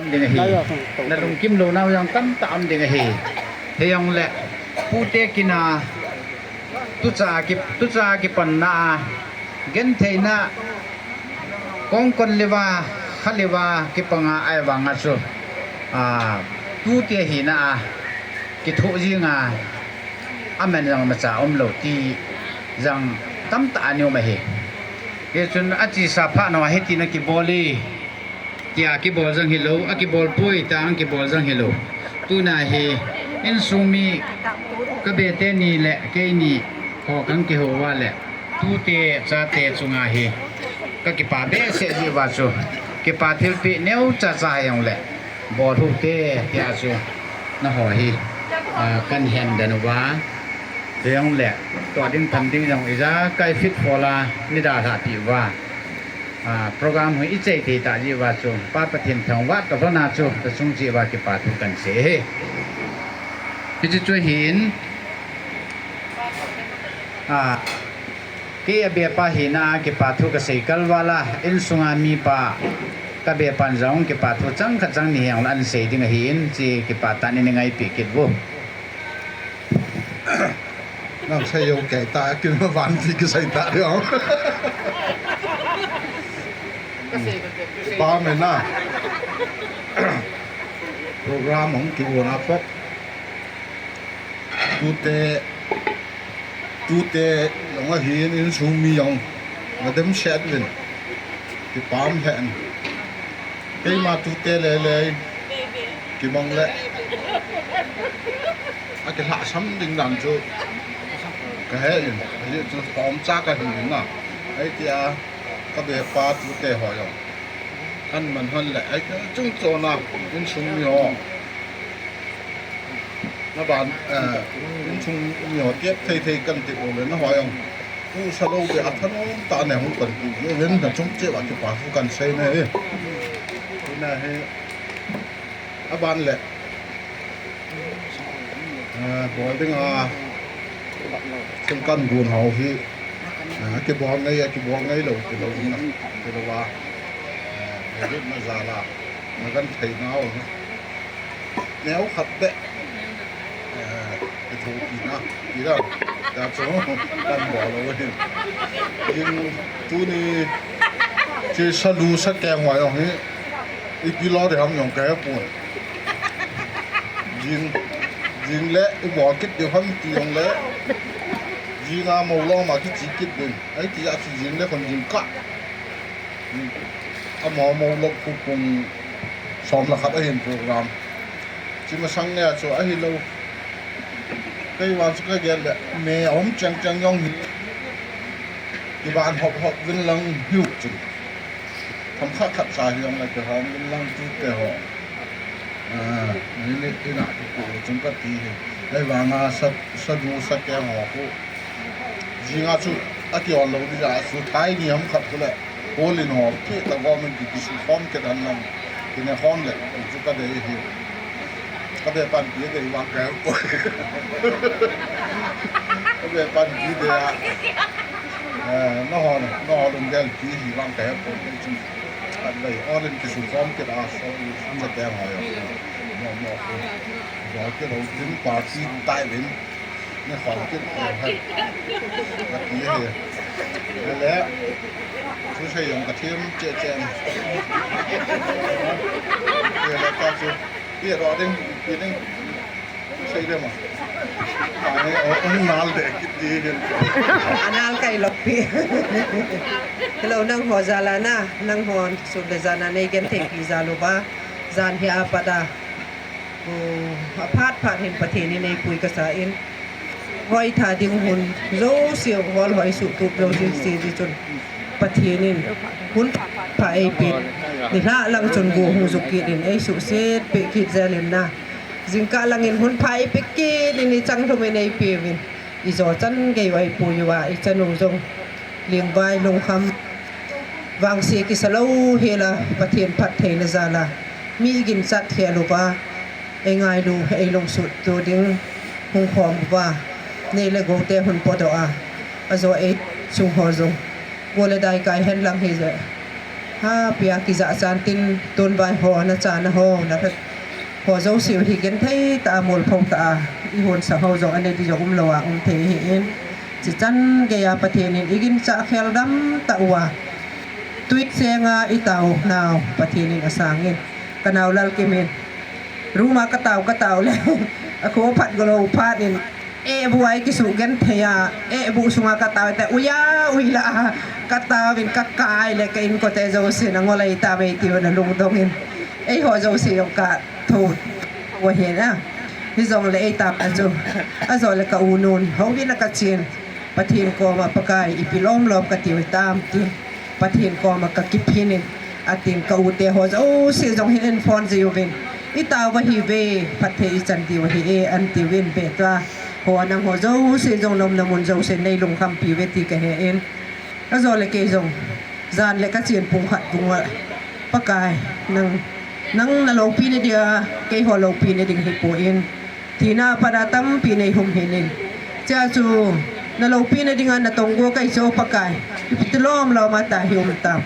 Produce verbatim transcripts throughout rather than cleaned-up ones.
ding ahi. Na lungkim lou nau jong tamtah um ding ahi. Hijongle, pute kina, tucha ki, tucha kipanna a, gentheina, kongkon leuva, kha leuva, kipanga ahivanga chu, a, tute hina a, kithoh jinga, aman jong macha umlou ti jong tamtah ana um ahi. Hichun achesa phat nua hitin akibol e. Tia kibol jong hilou, akibol poi tia kibol jong hilou. Tuna hi insung mi kabe teni le keini ho kakihou uva le tute chate chunga hi kakipa behseh jeh uva chu, kipa thilpeh neocha cha hijongle bol hite tia chu nangho hi, a, kahin henden uva, hijongle tua ding tham ding jong ijakai fit fola nei dalhah peh uva. A, program hi ichai thei tah jeh uva chu, Pa Pathen thangvah talhon a chu, kachung cheh uva kipa thu kahin sei e. Hiche chu ahin, a, kei abepa hina a kipa thu kasei kal val a, insunga mipa kabepan jong kipa thu chang khat chang ni hijongle ahin sei ding ahin, hiche kipa tah in nei ngaipeh kit uvo. Nang sei jou kei ta, kin ma van ti kisei ta ding. Pa me na. Program hung kigona pok. Tute, tute, jong ahin insung mi jong. Nadem set uvin. Kipah e. Keima tute lele. Kimang le. Akilhahsam ding dan chu kahe in, ajeh chu khomcha kahi in na. Ahi tia, kabepa tute ho jong. Aman hon le, ahi chungchon a, insung mi ho. Naban, eh, insung mi ho tep thei thei kati uleh naho jong. Pu Salou be athanom tah in hung pan ti, uvin nachung cheh uva kipa thu kahin sei e. Tuna hi, aban le. Ah, bol ding a, thil kagon ho hi, ah, kibol ngai, kibol ngai lou, kilou na, kilou a, ah, na jal a, nagenthei nau na. Neo khat beh, ah, kithopi na, kila, ta chu, kabol lou hi. Jing tuni, che salu sakeng uva jong hi, ipi lo ding ham jong kahe poi. Jing, jing le, ibol kit diu ham ti jong le. Jing a mol lom a kiche kit ding. Ahi tia chu jing le khon jingkah. Amaho mol lom khu pung som le khat ahin program. Chi masang nia chu ahilou. Kei vang chu kagel le, me aum cheng cheng jong hi. Kiban hop hop vin lang hiu chun. Themkhat khat cha hijongle kihom vin lang tute ho. Ah, ni ni ina kipu chung kati hi. Ahivang a sa, sadu sakeng ho khu. Jing a chu, akion lou ding a chu, thai ni ham khat khu le. Polin ho, pi ta government ki, kisukhom kit dan lang. Kine khom le, chu kadei hi. Kabepan ti dei vang kahe poi. Kabepan ti dei a. Eh, nangho, nangho lunggel ti hi vang kahe poi. Kadei, olin kisukhom kit a, so, sa te ho yo. Mo, mo, ko. Bol kit lou ding party tai vin. Ni khom kit, eh, hai. Kati hi. Le, le. Chu sei jong kathem cheh cheh. Ye la ta chu. Ye ro ding, ye ding. Chu sei le ma. Ani, o, o, nal de kiti hin. Anal kai lok pi. Hello, nangho jal a na, nangho sun le jan a neigenthei pi jal uva. Jan hi apat a. O, aphat phat hin Pathen in eipui kasa in. Hoitha ding hun jouse, hol hoi suhtup jouse, se di chun Pathen in hun pha eipeh. Nilhah lang chun go hung juk kit in, eisuhset peh kit jel in na. Jingkah lang in hun pha eipeh kit in, ichanglhum in eipeuvin. Ijo chan gei u eipui uva, ichanu jong. Lingvai lungkham. Vangse kisa lou hel a, Pathen phattheina jal a. Mi ginchat khel uva. Eingailu, eilungsuhto ding hung khom uva, nei le gou te hung podoh a, ajo ei chung ho jong, go le dai kai hen lang hijeh, Ha, pia kija chan tin tun vai ho, na cha na ho, na khat ho jouse hi genthei tah a, molpho tah a i hon sa ho jong anei di jong umlou a um thei ahi in. Chichan gei a Pathen in i gincha khel dam tah uva, tui senga i tao nau Pathen in asang in. Ka nau Lalkim in room a ka tao, ka tao le a kho phat go lou phat in, eh, bu ai kisu genthei a, eh, bu sunga ka tao te, uia, ui la, ka tao in ka kai le ka inkote jouse na ngol ei ta mei ti na lungdong in. Ei ho jouse jong ka tho, wa he na. Hi jong le ei ta pa jo. A jo le ka u nun, ho vi na ka chin. Pathen koma Pakai, ipi lom lom ka tiu tam ti. Pathen koma ka kiphin in, atin ka u te ho jouse jong hin in phone ji uvin. I tao va hi ve, phatthei i chan diu ahi e, an ti uvin be tua. Ho nang ho jouse jong nom na mun jouse nei lungkham pi ve ti ka he in. A jo le kei jong. Jan le ka chin pung khat pung a. Pakai, nang, nang na loupi na dia, kei ho loupi na ding hi po in. Thina pada tampi nei hum hin in. Chia chu na loupi na dinga na tong go kai chu Pakai. Ipi ti lom lom a ta hi um tam.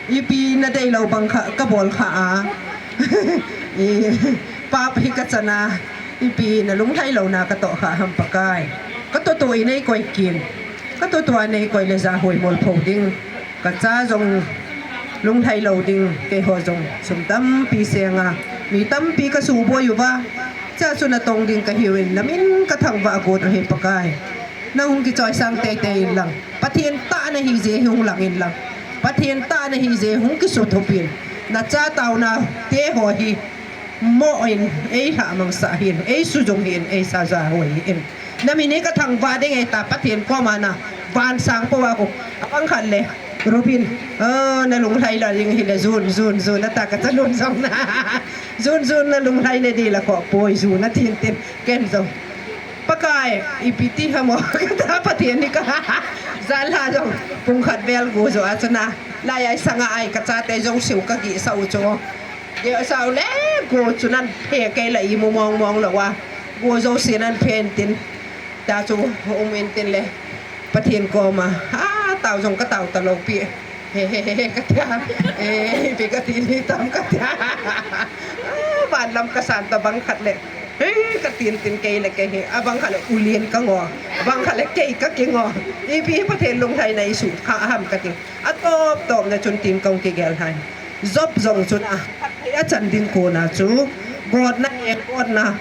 Ipi na dei lou bang kha, ka bol kha a. I, pap hi ka chana. Ipi na lunglhai lou na ka to kha ham Pakai. Ka to to i nei koi kin. Ka to to a nei koi le ja hoi molpho ding. Ka cha jong lunglhai lou ding, kei ho jong sum tampi senga, mi tampi ka suboi uva. Cha chu na tong ding ka hiu in, na min ka thangvah got u hi Pakai. Na hung kichoi sang tei tei in lang. Pathen tah na hi je hi hung lang in lang. Pathen tah na hi je hung kisuthup in. Na cha taona te ho hi. Mo in, ei lhamang sa hin, ei sujung hin, ei saja hoi hin. Na min hi ka thangvah ding e ta Pathen koma na van sang po a ko. Abang khat le, Robin, ah, na lunglhai la ding hi le, Jun, Jun, Jun, na ta ka cha lun jong na. Jun, Jun, na lunglhai le di la ko, poi, Jun, na tin tin, ken jong. Pakai, ipi ti ha mo, ka ta Pathen ni ka. Jal ha jong, pung khat vel go jo a chana. Lai ai sanga ai ka cha te jong siu ka gi sa u cho. Deu sau le, go chu nan phe kei la i mu mong mong lou a. Go jouse nan phe in tin. Ta chu um in tin le. Pathen koma. Ha, tao jong ka tao ta lou pi. He, he, he, he, ka tia. Eh, pi ka ti ni tam ka tia. Ah, van lam ka san ta bang khat le. He, ka tin tin kei le kei he. A bang khat le u lien ka ngo. Bang khat le kei ka kingo. Ipi Pathen lunglhai na i su kha ham ka ti. A top top na chun tin kong kigel hai. Job jong chun a, a chan ding kona chu, gotna e, gotna,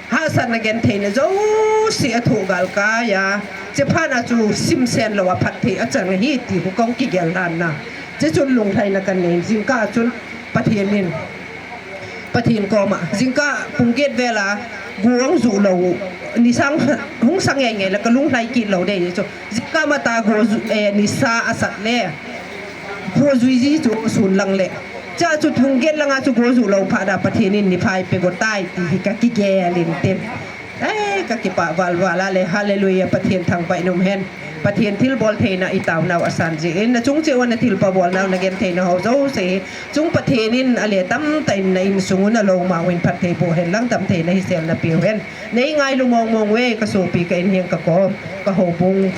hahsatna gentheina jouse a thoh galkai a, chephat na chu simsen lou a phatthei a chang ahi ti hu kong kigel lhan na. Che chun lunglhaina kan nei, jingkah chun Pathen in, Pathen koma, jingkah pung get vel a, gu ong ju lou, ni sang, hung sang ngei ngei la ka lunglhai kit lou de chu. Jingkah mata gu ju, eh, ni sa a sat le. Khojui ji chu sun lang le. Cha chu thung get langa chu go ju lou phat a Pathen in ni phai pe go tai ti hi ka kigel in tin. Eh, ka kipah val val a le, hallelujah, Pathen thangvah in um hen. Pathen thilbol theina i tao nau asan jeh in, na chung cheh uva na thilpha bol nau na genthei na ho jouse hi. Chung Pathen in a le tam tah in na insung u na lou ma u in phatthei boh hen lang damtheina hi sel na pe u hen. Nei ngailu mong mong uve ka sopi ka in hiang ka kom, ka houbung.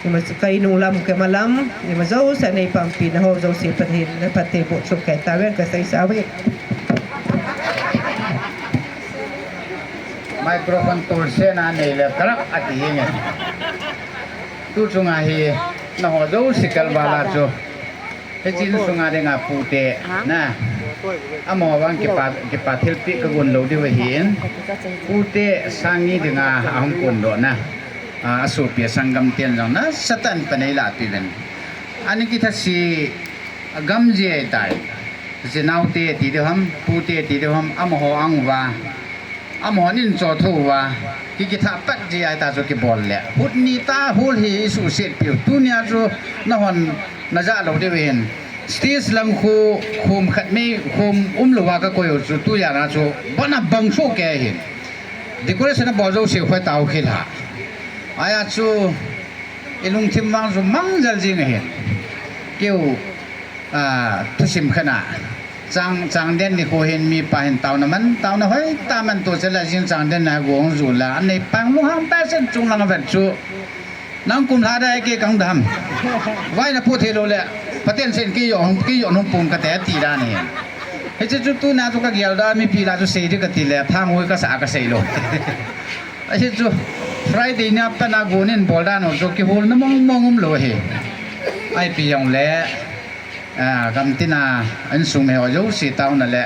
Ima chu ka inu lam, ka ima lam, ima jouse nei pangpi na ho jouse Pathen na phatthei boh chu ka ta ven ka sei sa uve. Microphone tol se na nei le karak ati nge. Tu chunga hi na ho jouse kalvala chu. Hichin sunga dinga pute, na. Amaho vang kipa, kipa thilpeh ka gon lou diu ahin. Pute sang ni dinga ahung kondoh na. A, asopi a sanggam ten jong nasatah in pan eilahpeh uvin. Ani kithasi gamji ahitai. Jinaote ti diu ham, pute ti diu ham, amaho ang uva. Amahon in cho tho uva, ki, kithah pat ji ahi ta chu kibol le. Hut ni ta hul hi i suhset piu. Tunia chu nahon na jah lou diu hin. Stage lang khu, khum khat mei, khum um lou a ka koi u chu, tujan a chu, bon a bang suh kei hin. Decoration a bol jouse khoi tau khel ha. Ahi a chu, i lungthim vang chu mang jel jing ahin. Keu, a, thusim khat a. Chang, chang den ni khu hin mipa hin taona man, taona hoi ta man tu che la jing chang den na gong ju la. Anei pang lu ham ta sen chung lang vet chu. Nang kum lha da ke kang dam. Vai na pu thei lou le. Pathen seiyin kei jong, kei jong hung pung kate ti dan ahi. Hiche chu tuna chu kagel da mipi lah chu sei ding kati le, thangvui kasa kasei lou. Ahi chu Friday ni a pat a gon in bol dan u chu kiholna mong mong umlou ahi. Ipi jongle, ah, gamtina insung mi ho jouse taona le,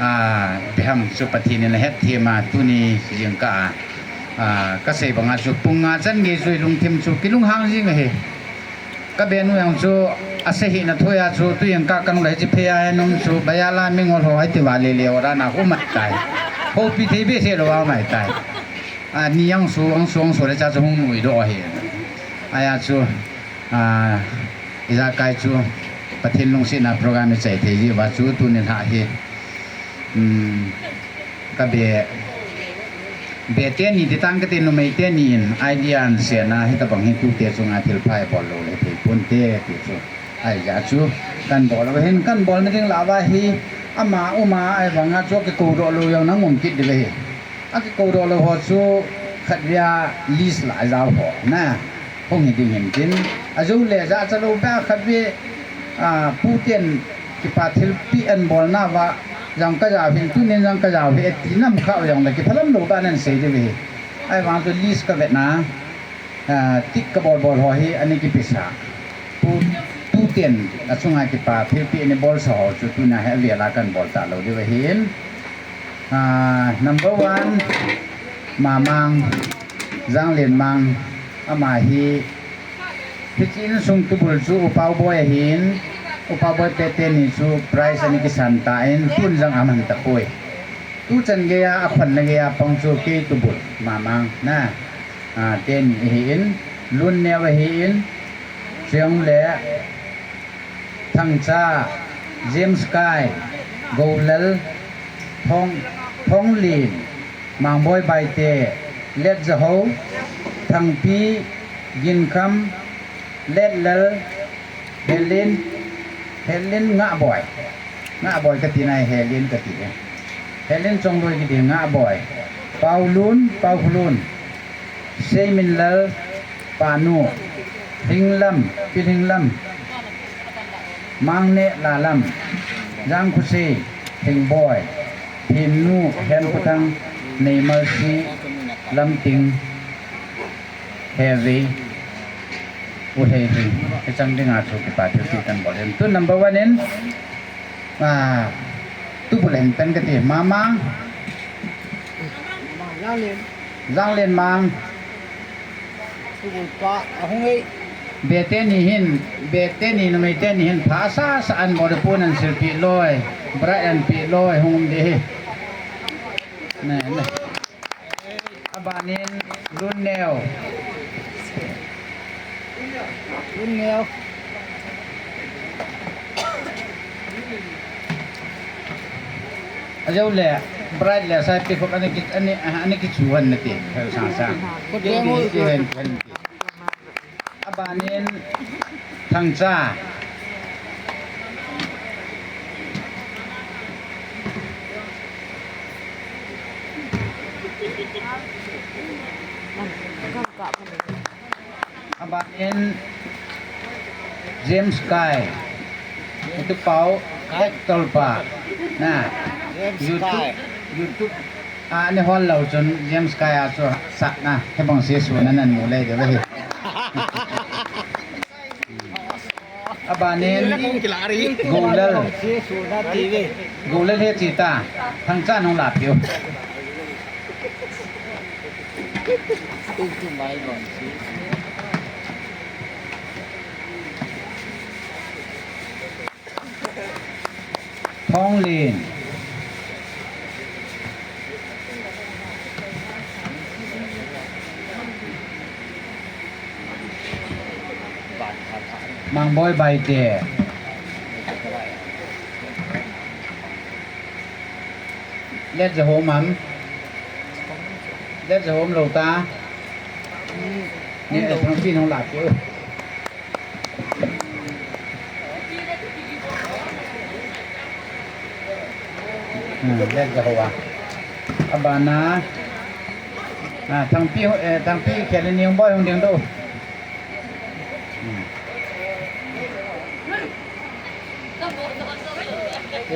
ah, ipi ham chu Pathen in ahetthem a tuni jingkah a, ah, kasei banga chu pung nga chan gei chu ilungthim chu kilunghang jing ahi. Ka benu jong chu ase hina thoi a chu tu jeng ka kang le chi phe a nom chu baya la mi ngol ho ai ti va le le ora na hu mat tai. Ho pi thei be se lo va mai tai. A ni jong su ang su ang su le cha chu hung nui do ahi. Aya chu, a, ijakai chu Pathen lungsetna program i chai thei ji va chu tu ni lha hi. Um, Ka be, be teni ti tang kati, numei teni in idea ahin seiyin, hitabang hi tute chunga thil pha ibol lou le thei ponte ti chu. Ahijeh chu, kan bol lou hin, kan bolna ding lah a hi, ama uma ahivanga chu akikou doh lou jong nang um kit diu ahi. Akikou doh lou ho chu khatvei a list lah a jao ho na. Hung hi ding hin tin, ajou le jachat lou ba khatvei, a, pu ten kipa thilpeh ahin bolna uva, jong kajao hin, tunin jong kajao hi, ati nam kha u jongle kiphalam lou ba nan sei diu ahi. Ahivang chu list kavetna, a, tick kabol bol ho hi, ana kipesa. Pu, pu ten, achunga kipa thilpeh ana bolsa ho chu, tuna hi avel a kan bol talou diu ahin. A, number one, Mamang, Janglen Mang, ama hi, hiche insung tubul chu U Paoboi ahin, U Paoboi peh teni chu prize ana kisan tan, tun jong aman tapoi. Tuchan geiya, akhonna geiya pang chu kei tubul, Mamang, na, a, teni ahin, Lunneo ahin, chujongle, Thangcha, James Kai, Goulal, Thong, Thonglin, Mangboi Baite, Letjahou, Thangpi, Ginkham, Letlal, Helin, Helin Ngahboi. Ngahboi kati nai, Helin kati e. Helin Chongloi kiti Ngahboi. Paolun, Paokhulun. Seiminlal, Panu, Lhinglam, Pi Lhinglam, Mangneh Lalam, Jangkhosei, Lhingboi, Lhinnu, Henkhothang, Neimalsi, Lamting, Hevei, U Hleihing, hicheng dinga chu kipa thilpeh kan bol in. Tu number one in, a, tubul ahin pen kati, Mamang. Janglen Mang. Tubul pa, ahung e. Be teni hin, be teni, numei teni hin, pha sasa an bol pon an silpeh loi, bright an peh loi, hung um ding ahi. Ne, ne. Abanin, Lunneo. Lunneo. Ajou le, bright le, sai pe khop ani ki, ani, ani kichu han nati, sa sa. Kut be mu. Ki hen, hen. Abanin, Thangcha. Abanin James Kai. Itu pau actor pa. Na. James YouTube, Kai. YouTube. A, ni hol lou chun James Kai a chu sah na. Hebang si su na nan mu lei de ve. Abanin Goulal. Goulal he chita. Thangcha nung la piu. Thonglin. Mangboi Baite. Letjahou mam. Letjahou lou ta. Ni le Thangpi nung la piu. Hmm, Letjahou a. Abana. A, Thangpi, eh, Thangpi khel ni hung boi hung ding do. Hmm.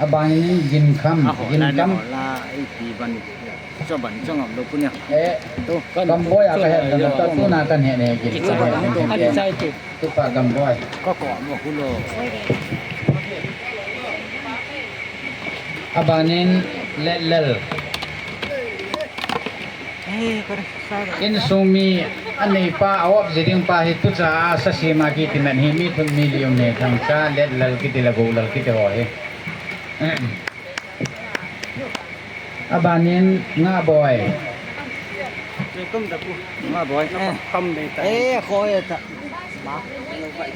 Abanin Ginkham, Ginkham. Eh, Gamboi a kahe, tuna kahe ne, Ginkham. Tupa Gamboi. Abanin Letlel. Insung mi aneipa, a-op ji ding pa hi tucha a sasima kiti man hi mi thum mi li um ne, Thangcha, Letlel kiti le Golal kiti ho hi. Abanin Ngaboi. Ngaboi. Eh, khoi ta. Ma.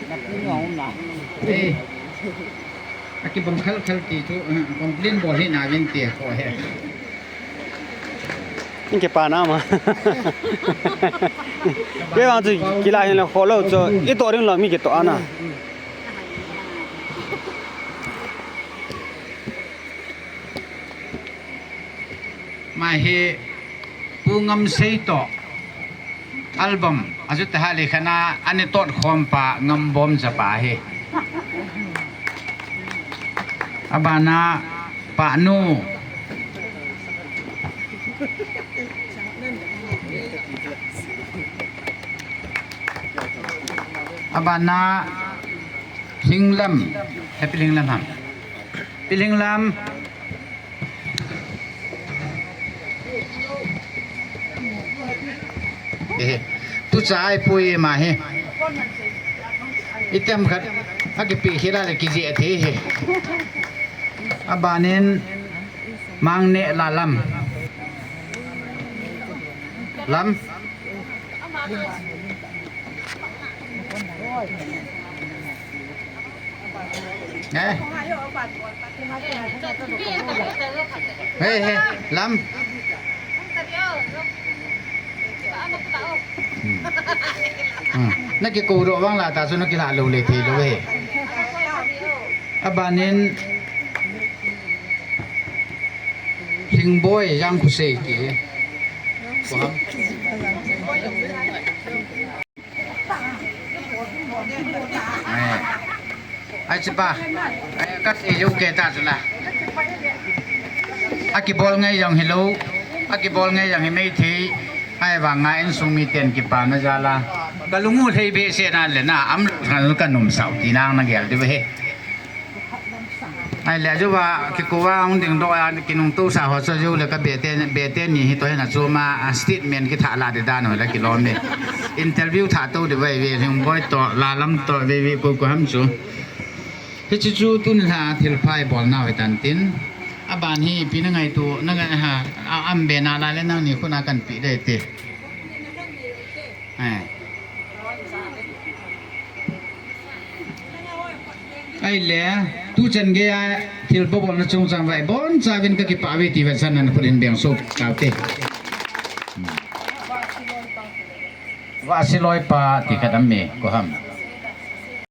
Na pi ngong na. Eh. Akibang khal khal ti chu, eh, complain bol hi na vin ti ko he. Inke pa na ma. Ye bang chu kila hin la kholo chu, i to ring lo mi ke to ana. Mai hi Pu Ngamsei toh album, ajuta ha le khana, ani tot khom pa Ngambom chapa hi. Abana Pa Nu. Abana Lhinglam, Happy Lhinglam ham. Pi Lhinglam. Eh, tucha ai pui ma hi. Item khat, akipi khila le kiji athi hi. Abanin Mangne Lalam. Lam. Eh. Hey, hey, Lam. Hmm. Hmm. Naki ko ro vang la ta chu naki la lo le thei lo he. Abanin Lhingboi Jangkhosei kiti. Ko ham. Eh. Ai, chipa. Eh, kasei jou kei ta chu la. Akibol ngai jong hilou. Akibol ngai jong hi mei thei. Ahivanga insung miten kipana jal a. Kalung u lhei behseh na le na. Am lou than ka nom sao ti nang na gel diu ve he. Ahile, ajo va, kiko va, hung ding doh a, kinung tosa ho chu ajo le ka bete, bete ni hi toh hin achom a, a statement kithah la ding dan ho le kilom e. Interview thah tou ding veve, Lhingboi toh, Lalam toh, veve ko ko ham chu. Hiche chu tun la thil phai bol nau hitan tin. Aban hi ipi na ngaito, na ngai ha, a, am be na la le nangni khut a kan pe ding te. Eh. Ahile, tuchan gei a thil bohbolna chungchang vai, boncha uvin kakipah uve ti vetsahnan khut in beng sop taute. Vahsiloi pa ti khat aum e, ko ham.